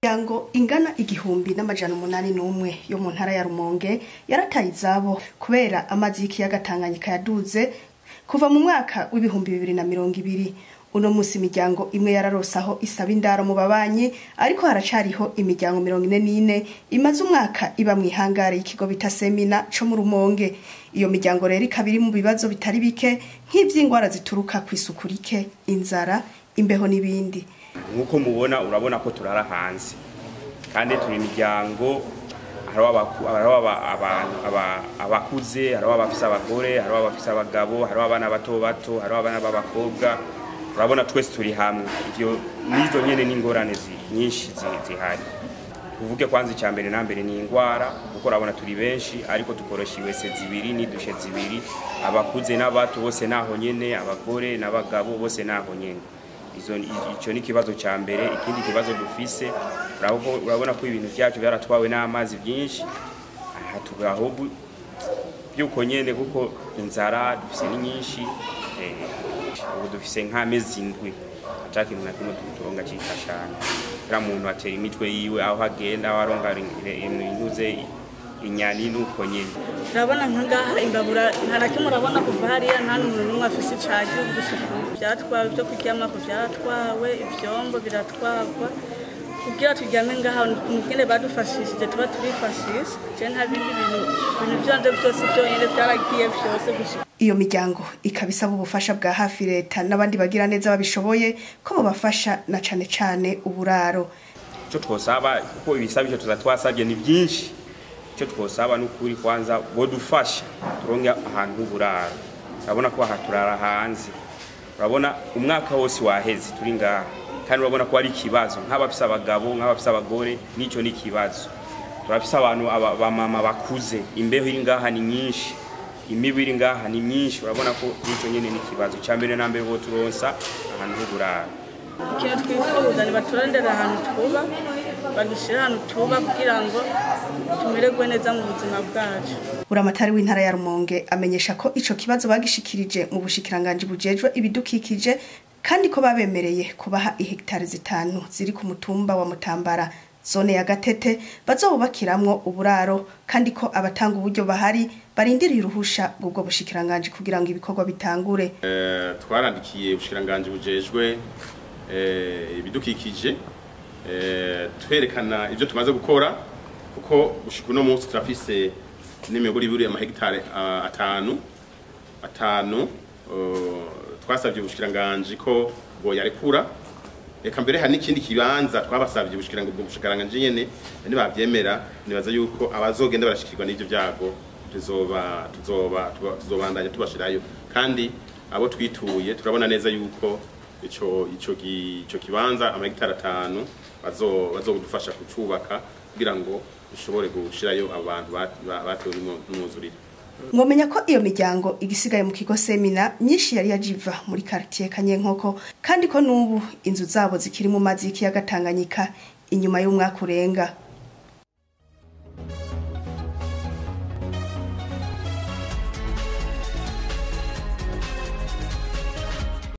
Imiryango ingana 1801 yo mu ntara ya Rumonge yarataye izabo kubera amazi y'ikiyaga Tanganyika yaduze kuva mu mwaka w'2020. Uno musi imiryango imwe yararosaho isaba indaro mu babanyi, ariko haracariho imiryango 44 imaze umwaka iba mw'ihangare y'ikigo bita Semina co mu Rumonge. Iyo miryango rero ikaba iri mu bibazo bitari bike nk'ivy'ingwara zituruka kw'isuku rike, inzara, imbeho n'ibindi. Nkuko mubona, urabona ko turara hanze kandi turi imiryango, hariho abakuze, hariho abafise abagore, hariho abafise abagabo, hariho abana bato bato, hariho abana b'abakobwa. Urabona twese turi hamwe. Ivyo nizo nyene n'ingorane nyinshi zihari. Tuvuge kwanza icya mbere na mbere ni ingwara, kuko urabona turi benshi ariko dukoresha iwese zibiri n'idushe zibiri, abakuze n'abato bose naho nyene, abagore n'abagabo bose naho nyene. Ico ni ikibazo ca mbere. Ikindi kibazo dufise, urabona ko ibintu vyacu vyaratwawe n'amazi byinshi. Aha tubaho byuko nyene, kuko inzara dufise ni nyinshi. Ubu dufise nk'amezi 7 ata kintu na kimwe turonga c'imfashanyo. Kila muntu atera imitwe yiwe aho agenda, aho aronga intuze inyani nuko nyene. Urabona nka ngaha imbabura nta na kimwe, urabona kuva hariya nta n'umuntu n'umwe afise icaje gushika ubu. Vyatwawe ibyo kuryamako, vyaratwawe ivyombo biratwagwa. Kugira turyame ngaha nukene badufashishije, tuba turifashisha. Je nta bindi bintu, ibintu vyanje vyose vyonyene vyaragiye vyose gushika. Iyo miryango ikaba isaba ubufasha bwa hafi leta n'abandi bagira neza babishoboye ko bobafasha, na cane cane uburaro. Ico twosaba, kuko ibisabisho tuza twasabye ni byinshi, icyo twosaba n'ukuri kwanza bodufasha turonke ahantu h'uburaro. Urabona ko aha turara hanze, urabona umwaka wose waheze turi ngaha, kandi urabona ko ari ikibazo nk'abafise abagabo, nk'abafise abagore, n'ico ni ikibazo. Turafise abantu abamama bakuze, imbeho iri ngaha ni nyinshi, imibu iri ngaha ni myinshi. Urabona ko n'ico nyene ni ikibazo. Icya mbere na mbere boturonsa ahantu h'uburaro. Ikintu twifuza ni baturondera ahantu tuba, badushyire ahantu tuba kugira ngo tumererwe neza mu buzima bwacu. Buramatari w'intara ya Rumonge amenyesha ko ico kibazo bagishikirije mu bushikiranganji bujejwe ibidukikije, kandi ko babemereye kubaha ihegitari 5 ziri ku mutumba wa Mutambara, zone ya Gatete, bazobubakiramwo uburaro, kandi ko abatanga uburyo bahari barindiriye uruhusha bw'ubwo bushikiranganji kugira ngo ibikorwa bitangure. Twarandikiye ubushikiranganji bujejwe ibidukikije, twerekana ibyo tumaze gukora, kuko gushika uno munsi turafise n'imiburiburi amahegitare 5 twasabye ubushikiranganji ko bwoyarekura. Reka mbere hari n'ikindi kibanza twabasabye ubushikiranganji nyene, nibavyemera nibaza yuko abazogenda barashikirwa n'ivyo vyago tuzoba tuzoba tuzobandanya tubashirayo. Kandi abo twituye turabona neza yuko ico kibanza amahegitari 5 bazodufasha kucubaka kugira ngo dushobore gushirayo abantu batewe n'umwuzurire. Mwomenya ko iyo miryango igisigaye mu kigo Semina myinshi yari yajiva muri quartier Kanyenkoko, kandi ko nubu inzu zabo zikiri mu mazi y'ikiyaga Tanganyika inyuma y'umwaka urenga.